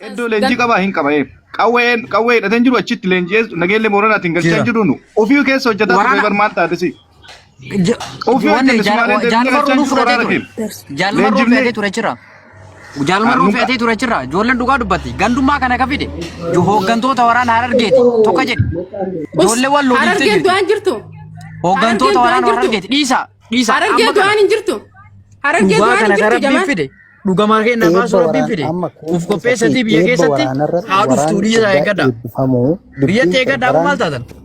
Iddoo leenjii qabaa hin qaba. Qawween qawwee hidhatee hin jiru achitti leenji'ee nageellee Booranaatiin galchaa Jira. hin jiru nu. Ofii keessa hojjetaa turre Waraana bar maal taate si. Ofii wanni hojjenne Sumaaleen deebinee jaalmarroo galchaa nu hin jiru fudhatee waraana ture. keenya. Jaalmarroo Leenjifnee fe'atee ture jira. Jaalmarroo nu fe'atee ture jira. Ijoolleen dhugaa dubbatti. Gandummaa kana ka fide. Hooggantoota waraana Harargeeti. Tokko jedhi. Us Ijoollee wal loliiftee Harargeen jirti. du'aan jirtu. Hooggantoota Harargeen du'aan waraana jirtu. Harargeeti. Dhiisa. Dhiisa. Amma Harargeen kana. du'aan hin jirtu. Harargeen Dhugaa du'aan hin kana ka jirtu rabbiin Jamaal. fide. Dhugamaa keenya Eebba baasuu rabbiin waraan fide. amma Uf kuusaa qopheessatii fi biyya eebba keessatti waraanarratti haa dhuftuu waraanni dhiisa dhugaa eeggadha. eebbifamuu Biyyatti dubbiin eeggadha amma maal waraanni taatan?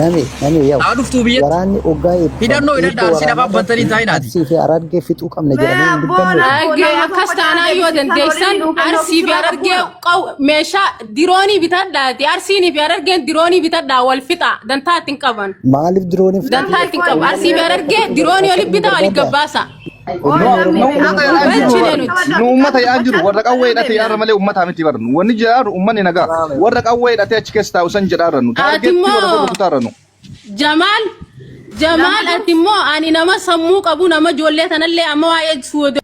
nami nami yaa'u Haa dhuftuu biyyatti. waraanni oggaa eebbifamu Hidhannoo eebba hidhadha arsii dhabaa waraanarratti bantanii taa'inaati. Arsii fi Harargee fixuu qabna Mee jedhanii hin abboo dubbanne. rakkoo Harargee nama akkas tokko taanaa yoo deebisisan dandeessan waliin nuu kenna Arsii fi ofirraa Harargee qabbuudha. qaw meeshaa diroonii bitadhaati. Arsiinii fi Harargeen diroonii bitadhaa wal fixa. Dantaa ittiin qaban. Maaliif diroonii Dantaa fixatu? ittiin qabu. Arsii fi Harargee diroonii walitti bitaa walitti gabbaasa. Ooy Nu lammi nu uummata yaa'aa jiru Galchine bar. nuti. Nu uummata yaa'aa jiru warra qawwee hidhate yaa'arra malee uummataa miti bar. Wanni jedhaaru uummanni nagaa. Warra qawwee hidhatee achi keessa taa'u san jedhaarra nu. Ati Taargeettii warra immoo rukutaarra nu. Jamaal Jamaal ati immoo ani nama sammuu qabu nama ijoollee tanallee amma waa'ee suuda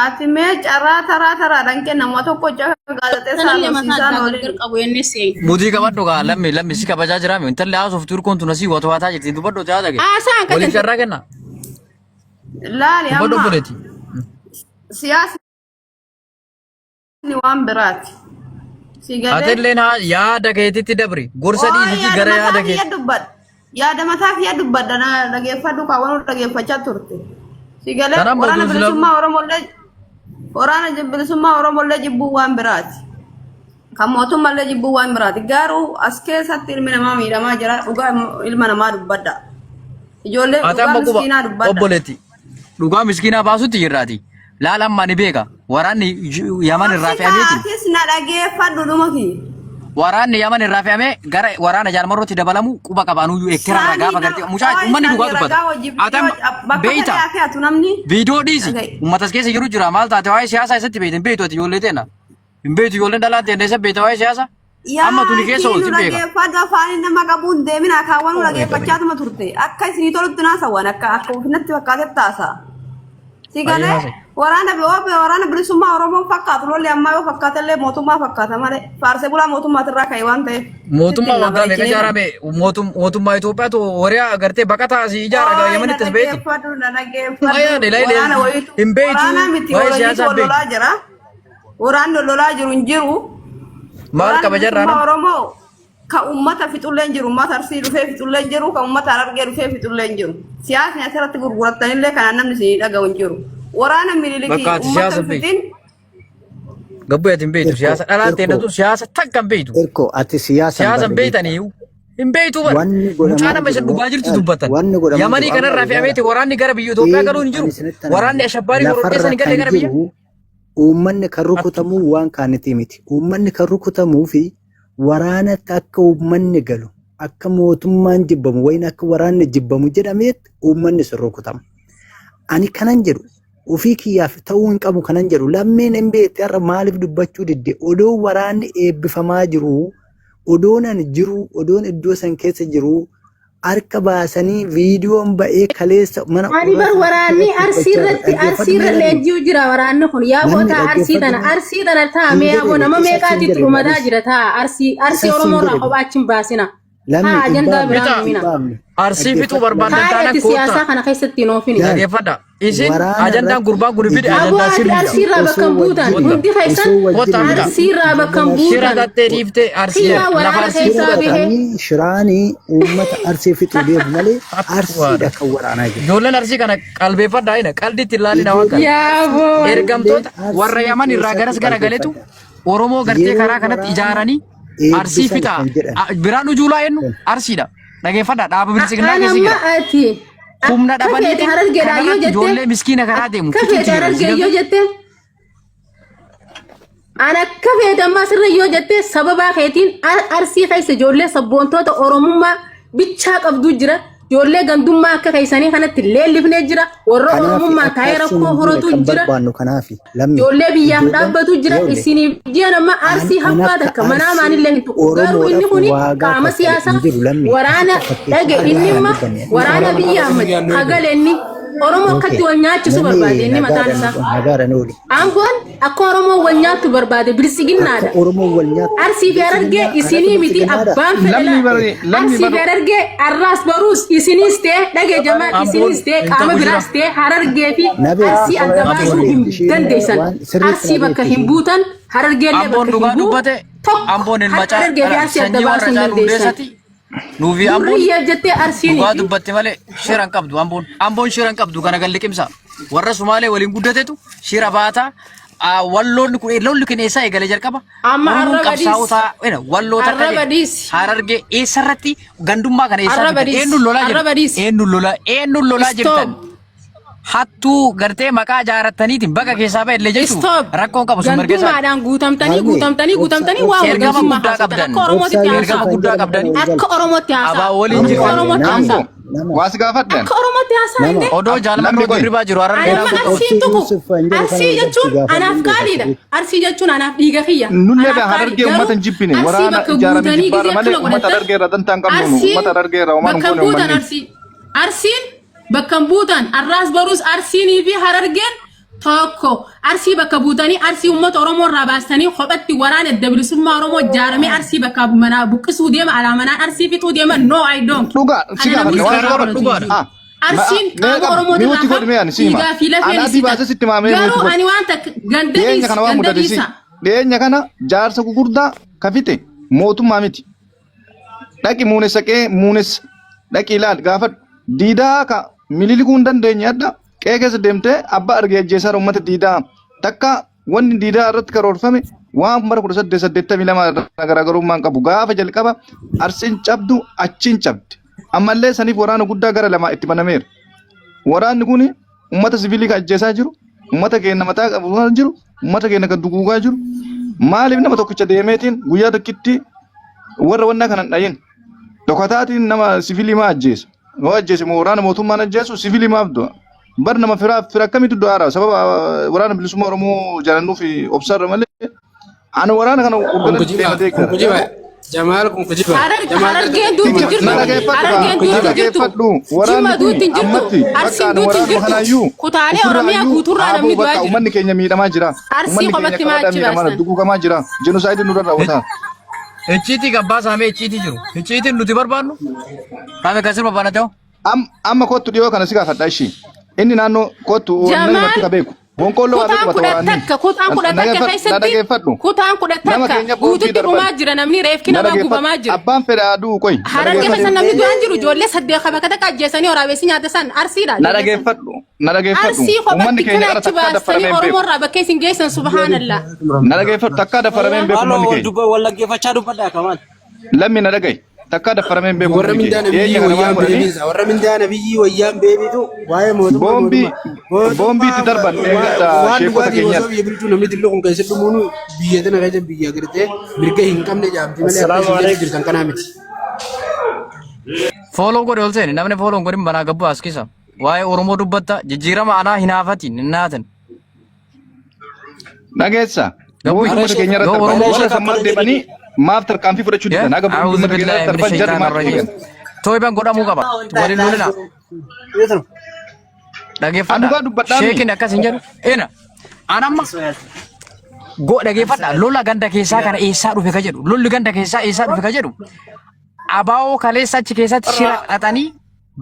Ati mee carraa taraa taraadhaan kenna tokko jaha gaazexeessaa tanallee mataa barsiisaan addaa gargar waliin. qabu jennee seenu. Mutii qabadhu gaa lammi lammi si kabajaa jiraami. Intalli haasoftu hirkoon tun asii watwaataa jirti. Dubbadhu jaada kee. Haasaan akka Waliif danda'u. carraa kenna. Laali Dubbadhu amma obboleetti. siyaasni waan biraati. Si Ati galee illeen haa yaada keetitti dabri. Gorsa oo dhiisiti yaada gara mataa yaada kiyya keetti. dubbadha. Yaada mataa kiyya dubbadha na dhageeffadhu kaawwanuu dhageeffachaa turte. Si galee Kanaan waraana booda bilisummaa Oromollee waraana bilisummaa Oromollee jibbuu waan biraati. Kan mootummaallee jibbuu waan biraati. Garuu as keessatti ilmi namaa miidhamaa jira. Dhugaa ilma namaa dubbadha. Ijoollee Ati dhugaa amma quba miskiinaa dubbadha. obboleetti. Dhugaa miskiinaa baasutti jirraati. Laal amma ni beeka. Waraanni Yaman irraa Obsi fe'ameeti. kaatis na dhageeffadhu dhuma kiyya. Waraanni Yaman irraa fe'amee gara waraana Jaalmarrootti dabalamu quba qabaanuyyuu eekkira irraa Saanii gaafa nama gartee mucaa ooyi uummanni saanii dhugaa dubbata. ragaa hojii Ati viidiyoo amma bakka beeyta fedhe fe'atu namni. viidiyoo dhiisi Dhaga'i. uummatas keessa jiru jira maal taate waa'ee siyaasaa isatti beekte hin beektu ati ijoollee teena hin beektu ijoolleen dhalaan teena isa beekta waa'ee siyaasaa amma Yaa tuni keessa kiinu oolti hin beeka. dhageeffadhu afaaniin nama qabuun deemin akaawwanuu dhageeffachaatuma turte. Akka isinii tolutti naasawwan akka akka ofinatti fakkaatetti haasa'a. Si Baay'ee galee haasa'e. waraana waraana bilisummaa Oromoon fakkaatu lolli ammaa yoo fakkaatellee mootummaa fakkaata malee faarsee bulaa mootummaatirraa ka'e waan ta'eef sitti Mootummaa himna waggaa meeqa bareechinee kana. ijaarame mootummaa Itoophiyaatu horii agartee baqataa asii ijaara Ooyi na Yamanitti as beeti. dhageeffadhu na dhageeffadhu Ayaan ilaalee waraana wayitu hin beeytu waraana miti waa'ee warayitu siyaasaa wal hin beeytu. lolaa jira. Waraanni wal lolaa jiru hin jiru. Maal Waraanni qaba jarraa bilisummaa nama? Oromoo kan uummata fixullee hin jiru. Uummata Arsii dhufee fixullee hin jiru. Kan uummata Harargee dhufee fixullee hin jiru. Siyaasni asirratti gurgurattanillee kanaan namni isinii dhaga'u hin jiru. Waraana Minilikii Bakka ati uummata siyaasa hin hin beektu. fixin Gabbuu ati hin beektu Irko, siyaasa dhalaan irko, teennatu siyaasa takka hin beektu. irko ati siyaasa hin Siyaasa hin barre beekta. beektanii hin beektu bar. Wanni Mucaa godhamaa nama isa jiru dhugaa jirtu dubbatan. wanni godhamaa Yamanii jiru amma kanarraa ilaala. fe'ameeti waraanni gara biyya Itoophiyaa Eeyu galuu hin ani jiru. isinitti Waraanni himu ashabbaarii lafarra hororkeessan hin galle kan gara biyya. jiru uummanni kan rukutamu waan kaanitii miti. Uummanni kan rukutamuu fi waraanatti akka uummanni galu akka mootummaan jibbamu wayin akka waraanni jibbamu jedhameet uummanni sun rukutama. Ani kanan jedhu ofii kiyyaaf ta'uu hin qabu kanan jedhu lammeen hin beekte har'a maaliif dubbachuu didde odoo waraanni eebbifamaa jiru odoon ani jiru odoon iddoo san keessa jiru harka baasanii viidiyoon ba'ee kaleessa mana Ani bar Orataa waraanni irratti arsii dubbachaa irratti jira. Dhaggeeffadhu arsii irra mee lammi. leenji'u jira waraanni kun yaa Lammi taa arsii dhaggeeffadhu tana mee. arsii tana taa Hin mee jedhe aboo nama isa sin meeqaatitti jedhe dhumataa anis. jira taa arsii Isa arsii sin oromoo irraa jedhe. kophaa achi hin baasina Lammi haa hin ajandaa baafne biraa Bitaa hin hin himina baafne. arsii fixuu Dhaggeeffadhu barbaadan lammi. haa taanaan ati siyaasaa koottaa. kana keessatti hin oofini Laal Dhaggeeffadha. Isin waraana ajandaan irratti gurbaan kun fide aboo ajandaa ati sirriidha. arsii irraa bakka osoo hin buutan wajjin hundi keessan osoo Koottaa wajjin fida. arsii irraa bakka hin Shira buutan tattee dhiiftee arsii kiyyaa lafa waraana arsii keessaa fudhata. bahe fudhatanii shiraanii uummata arsii fixuu deemu malee arsiidha kan waraanaa jiru. Ijoolleen arsii kana qalbeeffadhaa ina qaldiitti ilaalina waan kana. yaa aboo Ijoolleen Ergamtoota warra arsii Yaman irraa garas keessatti gara galetu qalbeeffadha. Oromoo gartee Yeroo karaa kanatti waraana ijaaranii arsii eebbisan fixaa. kan jedhan. Biraan ujuulaa jennu arsiidha. Dhageeffadhaa dhaaba bilisiginaa An keessa amma jira. ati Humna akka feete dhabaniiti harargeedhaa yoo kanarratti jette ijoollee miskiina karaa deemu akka fixuutti feete jiran. harargee yoo jette an akka feete amma asirra yoo jette sababaa keetiin arsii keessa ijoollee sabboontoota oromummaa bichaa qabdu jira ijoollee gandummaa akka keessanii kanatti leellifnee jira warra Kanaaf oromummaa akka taa'ee arsiin rakkoo hin duune horatu kan jira barbaannu kanaafi lammi ijoollee biyyaaf ijoolleen dhaabbatu jira ijoollee isiniif jiran amma an arsii an habbaa akka takka manaa arsiin maanillee hin tuqu garuu inni oromoodhaaf kuni waagaa qaama kaffale siyaasaa hin jiru lammi waraana asitti dhage fakkeessanii inni kan imma dubbanne waraana oromoodhaaf biyya ahmad hagale inni. Oromoo Okay. akkatti wal nyaachisu Namni barbaade inni mataan nagaadhaan isaa. nagaadhaan ooli. Aangoon akka Oromoo wal nyaattu barbaade Akka biltsiginnaadha. Oromoo wal nyaattu. Arsii fi Harargee Biltsiginnaa isinii kanatu miti biltsiginnaadha. abbaan fedhe Lammi laa. bari lammi Arsii fi baru Harargee arraas baruus isiniis ta'e dhagee jamaa Amboon isiniis ta'e hin qaama ta'u jira. biraas ta'e Harargee fi Na beekti. Arsii adda Na baasuu hin beekti. Isheen dandeessan. waan sirriitti Arsii na bakka beekti hin isheen. buutan Harargeellee Amboon bakka dhugaa hin bu'u dubbate tokko amboon ilma Harargee fi Arsii adda sanyii warra baasuu hin Caaluu dandeessan. Hundeessati. Nuufi amboon Durriyyeef jettee Arsiinii dhugaa fi dubbatte malee shira hin qabdu amboon. Amboon shira hin qabdu kana galli qimsa. Warra Sumaalee waliin guddatetu shira baata. Walloonni kun lolli kun eessaa eegale jalqaba? Amma Oromoon arraba dhiisi. qabsaa'ota walloota akka Arraba jedhu dhiisi. Harargee eessarratti gandummaa kana eessaa Arraba fidan? dhiisi. Eenyuun lolaa Arraba jirtan? dhiisi. Eenyuun lolaa eenyuun lolaa jirtan? Stop. Hattuu gartee maqaa ijaarrattaniitiin baga keessaa ba'e illee jechuun Stop. rakkoon qabu sun mirga isaati. Gandummaadhaan guutamtanii Harmee guutamtanii obsa guutamtanii obsa waa Ergama gandummaa guddaa haasoftan. qabdan. Akka Oromootitti Obsaa Ergama haasaa. guddaa qabdan. Akka Oromootti haasaa. Abaa waliin Akka jirtan. Oromootti Nama haasaa. nama Waa si gaafadhan. Akka Oromootti haasaa nama indee. Odoo Lammi jaalmarroo qoy. dirribaa jiru Ani harargee amma naaf Arsii Obsi tuqu. Yusuf kan jedhu kana Arsii wal galchi jechuun gaafadhu anaaf hin beeka qaaliidha. sirriitti. Arsii jechuun anaaf dhiiga kiyya. Nullee Anaaf qaali. Harargee Garuu uummata hin jibbine Arsii waraana bakka ijaarame guutanii jibbaarra gisee malee akkana uummata godhatan Harargee irraa dantaa hin qabnu nu Arsiin uummata Harargee irraa homaa nu bakka goone buutan uummanni. Arsii. Arsiin bakka buutan arraas baruus Arsiinii fi Harargeen tokko. Arsii bakka buutanii Arsii uummata Oromoo irraa baastanii kophatti waraana adda bilisummaa Oromoo ijaaramee Arsii bakka manaa buqqisuu deema alaa manaan Arsii fixuu deema no I don't. Dhugaa si Ana namni gaafadha waan seera gaafadhu. godhatu hin jiru. Ah, Arsiin mee qaama qab Oromootiin mi'uutti hafa godhi mee ani si hima. dhiigaa fi Ani lafeen adii isii baasee ta'a. sitti maamee mi'uutti Garuu godhi. ani waan takka ganda Dhiyeenya dhiisi kana waan ganda mudate si. dhiisa. Dhiyeenya kana jaarsa gugurdaa ka fixe mootummaa miti. Dhaqi muunessa qe'ee muunessa dhaqi ilaali gaafadhu. Diidaa ka mililikuu hin dandeenye adda qe'ee keessa deemtee abbaa argee ajjeesaa uummata diidaa takka wanni diidaa irratti karoorfame waan bara 1882 irraa garaagarummaa hin qabu. Gaafa jalqaba arsiin cabdu achiin cabdi. Ammallee saniif waraana guddaa gara lamaa itti banameera. Waraanni kun uummata siviilii kan ajjeesaa jiru, uummata keenya mataa qabu kan jiru, uummata keenya kan duguugaa jiru. Maaliif nama tokkicha deemeetiin guyyaa tokkitti warra wannaa kana hin dhayin? Dhokataatiin nama siviilii maa ajjeesa? Yoo ajjeese moo waraana mootummaan ajjeesu siviilii maaf du'a? Bar nama firaa fira akkamitti du'aara? Sababa waraana bilisummaa Oromoo jaalannuu fi obsaarra malee ani waraana kana Kun hoogganatti kujiba, deematee kun jira. kujiba. Jamaal kun kujiba. Jamaal Harargeen duutti hin Na jirtu. dhageeffadhu kaa, Harargeen na duutti hin jirtu. dhageeffadhu. Waraanni Jimma kun duutti hin jirtu. ammatti bakka Arsiin ani duutti hin waraanuma jirtu. kanaayyuu Kutaalee Oromiyaa ofirraayyuu guutuurraa namni dhaabuu du'aa bakka jira. uummanni keenya miidhamaa jira. Arsii Uummanni keenya qofatti maa qabadhaa achi miidhamaa baastan? duguugamaa jira. Jenusaayidiin nurra raawwataa. Icciitii gabbaa saamee icciitii jiru. Icciitiin nuti barbaannu. Kaame kan sirba baana ta'u. Amma kottu dhiyoo kana si gaafadha ishii. Inni naannoo kottu namni Jamaal marti ka beeku. Bonqoolloo waa kutaan beeku kudha bata waraanni. takka kutaan kudha Na takka na keessatti dhageeffadhu. kutaan kudha Nama takka keenya boombii guututti darban. dhumaa jira namni reefki Na namaa dhageeffadhu. gubamaa jira. Abbaan fedha aduu qoy. Na Harargee dhageeffadhu. keessa namni du'aan jiru ijoollee saddeet bakka takka ajjeesanii waraabessi nyaata san arsiidha Na ijoollee san. dhageeffadhu. Na dhageeffadhu. Arsii Uummanni kophatti keenya kana qara achi takkaa baastanii daffaramee hin Oromoo beeku. irraa bakka isin geessan subhaanallah. Na dhageeffadhu takkaa daffaramee hin beeku Haaloo uummanni wal keenya. dubba wal dhaggeeffachaa dubbadhaa kamaan. Lammi na dhaga'i. Takkaa daffaramee hin beeku Warra uummanni mindaa keenya. nabiyyi Dhiyeenya kana waan wayyaan godhanii beebiisa. Warra mindaa nabiyyi wayyaan beebiitu waa'ee mootummaa boombii mootummaa. boombii itti Mootummaa darban eeggadha waan sheekota dhugaatii osoo keenyatti. biyya bulchuu namni xiqqoo kun keessatti dhumuun biyya tana keessa biyya gartee mirga hin qabne jaamti malee akka Assalaamu isin keessa alaikum. jirtan kanaa miti. Fooloo godhe ol seeni namni fooloo hin godhin banaa gabbu as keessa. Waa'ee Oromoo dubbatta jijjiirama anaa hin haafatiin hin naatin. Dhageessa. Gabbu Boombii uummata keenya irratti yoo darban. Oromoo Warra sammaa deemanii maaf tarkaanfii fudhachuu didan? Haga boombii A'uudhu uummata keenya billaahi irratti min darban jarri shaytaan maaf rajiim. eegan? Tooyibaan godhamuu qaba. Waliin lolina. An Dhageeffadha. dhugaa dubbadhaami. Sheekin akkas hin jedhu. Ena. An amma go dhageeffadha. Lola ganda keessaa kana eessaa dhufe ka jedhu. Lolli ganda keessaa eessaa dhufe ka jedhu. Abaa'oo kaleessa achi keessatti shira xaxanii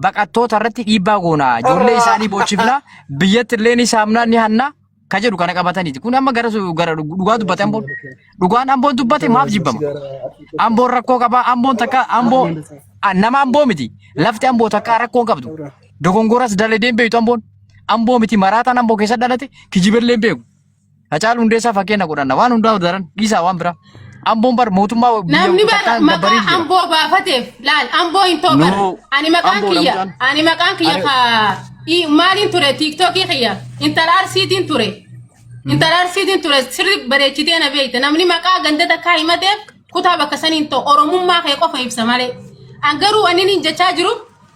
baqattoota irratti dhiibbaa goona. Ijoollee isaanii boochifna. Biyyatti illee ni saamna ni hanna. Ka jedhu kana qabataniiti. Kun amma gara gara dhugaa dubbate amboon. Dhugaan amboon dubbate maaf jibbama? Amboon rakkoo qaba. Amboon takka amboo nama amboo miti. Lafti amboo takka rakkoo hin qabdu. Dogongoras daladee hin beektu amboon. Amboo miti maraataan amboo keessa dhalate kijibellee hin beeku. Hacaaluu Hundeessaa fakkeenya godhanna. Waan hundaa daran dhiisaa waan biraa. Amboon bar mootummaa biyya Namni bar takkaan maqaa gabbarii jira. amboo baafateef laal amboo hin ta'u bar Nuu ani maqaan amboo kiyya namcaan. ani maqaan kiyya Ani ka maaliin ture tiiktookii kiyya intala arsiitiin ture intala arsiitiin ture sirri bareechitee na beekte namni maqaa ganda takkaa himateef kutaa bakka saniin ta'u oromummaa kee qofa ibsa malee an garuu ani niin jechaa jiru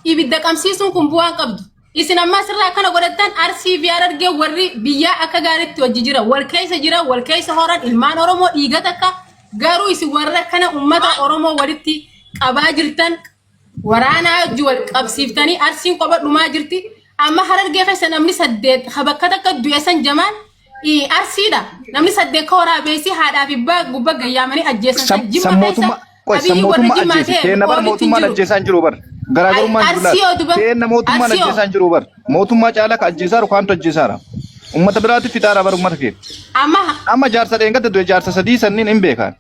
ibidda qabsiisuun kun bu'aan qabdu Isin amma asirraa akkana godhattan Arsii fi Harargee warri biyyaa akka gaariitti hojii jira. Wal keessa jira, wal keessa horan ilmaan Oromoo dhiiga takka. Garuu isin warra kana uummata Oromoo walitti qabaa jirtan waraanaa wajji wal qabsiiftanii Arsiin kopha dhumaa jirti. Amma Harargee keessa namni 8 ka bakka takka du'e san Jamaal Arsiidha. Namni 8 ka waraabeessi haadhaa fi abbaa gubba gayyaamanii ajjeesan san San Jimma san keessa mootummaa qoy san Abiyyi warra mootummaa Jimmaa ajjeese. ta'e Teenna bar oomitti hin mootummaan jiru. ajjeesaa hin jiru bar. Garaagarummaan jiru Arsii laata. oo duba Teenna mootummaan Arsii oo ajjeesaa hin jiru bar. Mootummaa caalaa ka ajjeesaaru kaantu ajjeesaara. Ummata biraatti fixaara bar ummata kee. Amma Amma jaarsa dheengadda du'e jaarsa sadii sanniin hin beekan.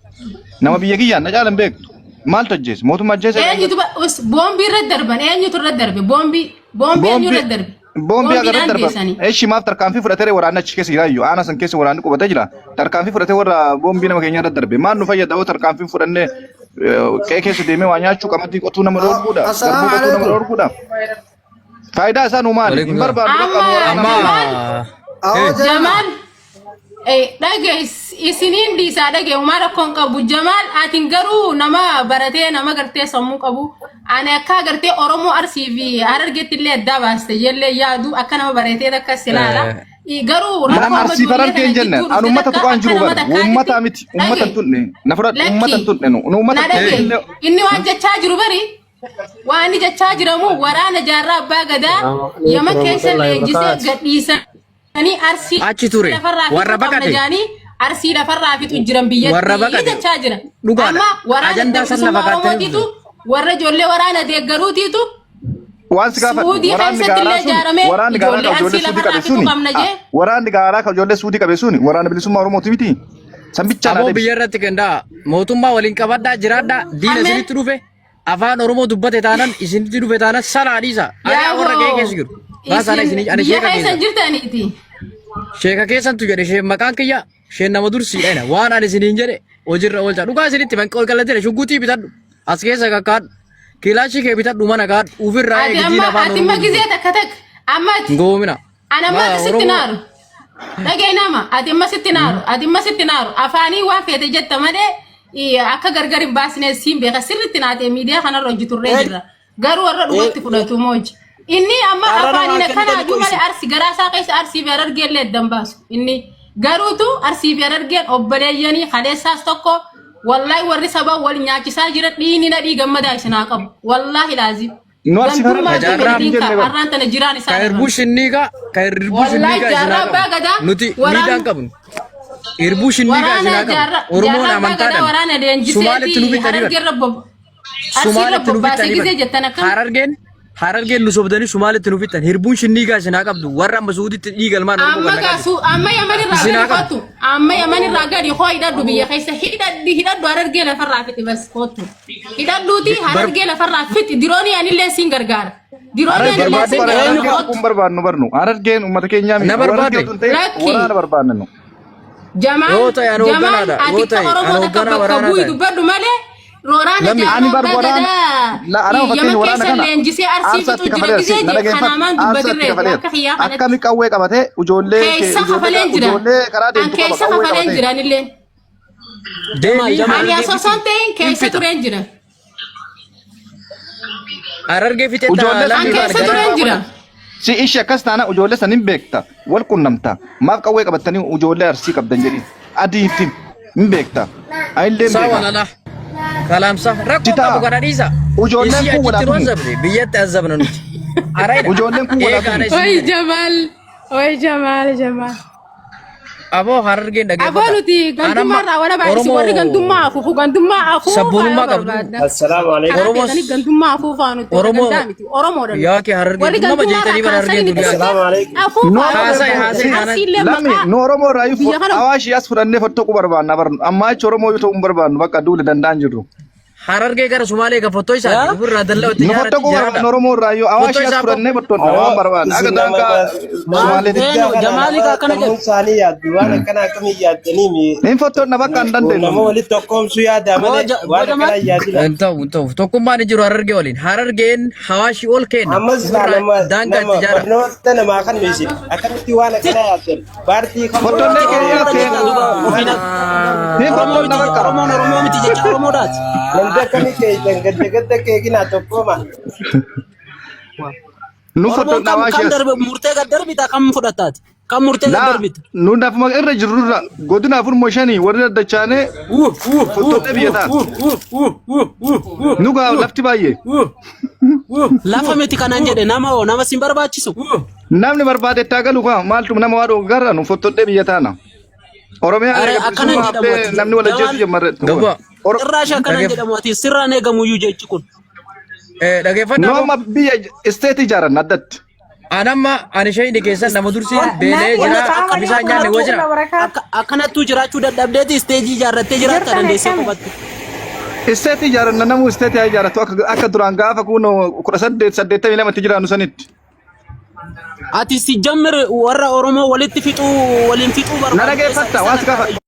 Nama biyya kiyyaan na caala hin beektu. Maaltu ajjeese? Mootummaa ajjeese eenyutu boombii irra darban eenyutu irra darbe boombii boombii eenyu irra darbe Boombii agarra boombiidhaan darban. geessanii. Eshi maaf tarkaanfii fudhatee waraanni achi keessa jira iyyuu aanaa san keessa waraanni qubatee jira. Tarkaanfii fudhatee warra boombii nama keenya irra darbe. Maal nu fayyada yoo tarkaanfii fudhannee qe'ee keessa deemee waa nyaachuu qamadii qotuu nama dhorkuudha. Garbuu Assalaamu qotuu nama alaikum. dhorkuudha. Faayidaa isaa nu maali? Hin Waalaikum salaam. barbaannu bakka Amma nu waraana Amma Jamaal Awoo jalaa. Jamaal dhage isiniin dhiisaa dhage homaa rakkoon qabu Jamaal atin garuu nama baratee nama gartee sammuu qabu ani akka gartee Oromoo Arsii fi Harargeetti illee addaa baaste jellee yaadu akka nama baratee takka silaala garuu Nama rakkoo amma Arsii ijoollee Harargee tana hin jenne. jidduu An dhufte uummata takka tuqaan akka jiru nama bara. takkaatitti Uummata miti. Uummata dhage hin tunne. Na fudhadhu. Uummata lakki hin tunne nu. Nu uummata na dhage tunne. inni waan jechaa jiru bari Waan inni jechaa jiramu waraana jaarraa abbaa gadaa Assalamu Yaman alaikum keessa warahmatullahi leenjisee wabarakatuh. gadhiisanii Arsii Achi ture. lafarraa fixuu Warra qabna baqate. jaanii Arsii lafarraa fixu jiran Warra biyyatti baqate. jechaa jira. Dhugaadha. Amma waraana Ajandaa san bilisummaa lafa kaattanii Oromootiitu dhufte. warra ijoollee waraana deeggaruutiitu Waan si gaafadhu Suudii waraanni keessatti gaaraa illee sun ijaaramee waraanni gaaraa ijoollee ka ijoollee Arsii suudii lafarraa qabe fixuu suni qabna jee waraanni gaaraa ka ijoollee suudii qabe suni waraana bilisummaa Oromooti miti. San bichaa naa Aboo deebisi. biyya irratti kendaa mootummaa waliin qabadhaa jiraadhaa diina Ameen. isinitti dhufe afaan Oromoo dubbate taanan isinitti dhufe taanan salaa dhiisa. Ari'aa warra qe'ee Yaaboo keessa jiru. Baasaadha isin isin ani biyya sheeka keessa keessan. jirtaniiti. Sheeka keessantu jedhe shee maqaan kiyya sheen nama dursiidha ina waan ani isiniin jedhe hojiirra oolcha. Dhugaa isinitti man qolqallatee shugguxii bitadhu as keessa kakkaadhu kilaashii kee bitadhu mana kaadhu ofirraa Ati eegi amma diina afaan ati amma Oromoo gizee dubbatu. takka takka amma ati Goomina. Ana amma Maa ati sitti Oromoo naaru. Dhagee nama ati amma sitti naaru ati amma sitti naaru afaanii waan feete jetta malee akka gargar hin baasne siin beeka sirritti naatee miidiyaa kanarra hojjeturree jirra. Garuu warra dhugatti fudhatu mooji. Inni amma Carraa namaa afaaniin akkana kennitanii aduu malee qo'isi. arsi garaa isaa keessa arsii fi harargee illee addan baasu. Inni garuutu arsii fi harargeen obboleeyyanii kaleessaas tokko wallaahi warri sabaa wal nyaachisaa jira dhiini nadhii gammadaa isin haa qabu. Wallaahi laazim. Nu arsii fi Gandummaa harargee fi Jaarraa hin waliin jenne bara. har'aan tana jiraan Ka isaan irbuu dhaban. shinniigaa ka irbuu Wallaahi shinniigaa isin jaarraa haa abbaa qabu. gadaa Nuti miidhaa hin waraana qabnu. Irbuu shinniigaa isin waraana haa qabu. jaarraa Oromoon jaarraa abbaa gadaa amantaadhaan waraana Sumaaletti nu leenjiseeti bittanii bar. harargee irra bob arsiirra Sumaaletti nu bobbaasee bittanii bar. gizee jettan akkam Harargeen harargeen nu sobdanii Sumaaletti nu bittan. Hirbuun shinniigaa isin haa qabdu. Warra amma Suuditti dhiigalmaan Oromoo amma kan naqaa jiru. gaasu amma yaman irraa Isin gadi haa qabdu. kottu amma yaman irraa gadi hoo hidhadhu biyya keessa hidhadhi hidhadhu harargee lafarraa fixi bas kottu hidhadhuuti Bar harargee lafarraa fixi diroonii anillee siin gargaara diroonii Harargee anillee siin barbaadu gargaara harargee kottu kun barbaannu barnu. Harargeen uummata keenyaa na miti. Harargee barbaade. otoo hin ta'in lakki waraana barbaanna nu. Jamaal Yoo ta'e ani Jamaal hoogganaadha. ati Yoo akka ta'e ani Oromoo takka hoogganaa bakka waraanaa bu'i ta'e. dubbadhu malee waraana Lammi Ani jaarraa bar abbaa waraana gadaa la anama fakkeenya Yaman waraana keessa kana leenjisee arsii aarsaa fixu itti jira kafaleera gisee si na jee dhaggeeffadhu kanaamaan aarsaa itti dubbatirree kafaleera akka kiyyaa kanatti akkami qawwee qabatee ijoollee kee keessa ijoollee kafaleen jira ijoollee karaa an deemtu qaba keessa qawwee kafaleen qabatee jira anillee Jamaal Deemii Jamaal ani harargee asoosoon fixi. ta'in Hin keessa fixa. tureen jira Harargee fixee ijoollee lammi an san baana keessa gara. tureen jira si ishee akkas taana ijoollee san hin beekta wal qunnamta maaf qawwee qabattanii ijoollee arsii qabdan jedhi adii itti hin beekta anillee hin Sawa beeka lala. Kalaamsa si rakkoo ta'a qabu kana dhiisa. ijoolleen Isii kun achitti nu walaa tumu azabne biyyatti azabna nuti. Arayidha. ijoolleen kun walaa Eegaana tumu isin Oi jedhe. Jamaal oi Jamaal Jamaal Aboo harargeen Aboo dhaggeeffadha. nuti An gandummaa amma irraa wala baay'isi warri Oromoo gandummaa afuufu gandummaa afuufaa yoo sabboonummaa qabdu. barbaaddan. Assalaamu alaikum. Karaa Oromoos feetanii gandummaa afuufaa nuti warra Oromoo gandaa miti Oromoodha nuti. yaa kee harargeen Warri tun nama gandummaa irraa jeetanii bara kaasanii harargeen nuti tun yaa kee. Assalaamu alaikum. nu afuufaa yoo Oromoo Haasa'e barbaaddan. haasa'e si taanaan Arsiillee lammi maqaa nu Oromoo irraa biyya kana awaashii as fudhannee fottoquu barbaanna barnu amma achi Oromoo yoo ta'uu hin barbaannu bakka duule danda'an jirru. Harargee gara Sumaalee ka fottoo isaati Yaa? ofirraa dallaa itti Nu ijaarratti fottokuu ijaarradha. barbaannu Oromoo irraa yoo Fottoo awaashii as isaa boo fudhannee fottonna waan Awoo barbaannu akka isin nama daangaa nama Sumaaleetti. guddaa Eenyu kana Jamaali nama ka akkana sammuun jedhu. isaanii yaaddu waan akkana akkamii yaaddanii mi Hin fottonna bakka hin dandeenyu nama nu. walitti tokkoomsuu yaadaa Boo malee boo waan Jamaal. akkana hin yaadina. Hin ta'u hin ta'u tokkummaan hin jiru harargee waliin harargeen hawaashii ol kenna Ammas isaa ofirraa nama daangaa nama itti ijaara. barnoota namaa kan isin akkamitti waan akkana yaaddan paartii kam Fottonnee walitti keenya Oromoodha seen. jecha duuba ofiin Hin Oromoo fottonna miti bakka. Oromoon Oromoo miti jecha Oromoodhaati. Namni akkamii keeytan gadda gadda keekinaa tokkooma. Nu Oromoon fottonna kam awaashii kam as. darbe murtee gad darbita kam fudhattaati? Kam murtee gad Laa darbita? nu lafuma irra jirrurra godina afur moo shanii warri daddachaanee fottonnee biyya ta'a. Nu gaa lafti baay'ee. Lafa miti kanan jedhe nama hoo nama sin barbaachisu. Namni barbaade itti haa galu kaa maaltu nama waa dhoogu garra nu fottodhee biyya taana. Oromiyaa Are eega akkanan bilisummaa jedhamu haftee ati. namni wal ajjeesu Jawaan jammarre. Gabaa. irraa akkanan Dhageef- jedhamu ati sirraan eegamuyyuu jechi kun. Dhageeffadhaa Nu boo. amma biyya isteetii ijaaran addatti. An amma ani shayni keessan nama dursi beelee jira bishaan nyaanne woo jira. Akkanattuu jiraachuu dadhabdeeti isteejii ijaarrattee jiraatta dandeessee qofatti. Isteetii ijaaranna namuu isteetii haa ijaaratu akka duraan gaafa kun 1882tti jiraannu sanitti. Ati si jammir warra Oromoo walitti fixuu waliin fixuu Na barbaadu keessa dhageeffatta isa waan si takkaadha. gaafadhu.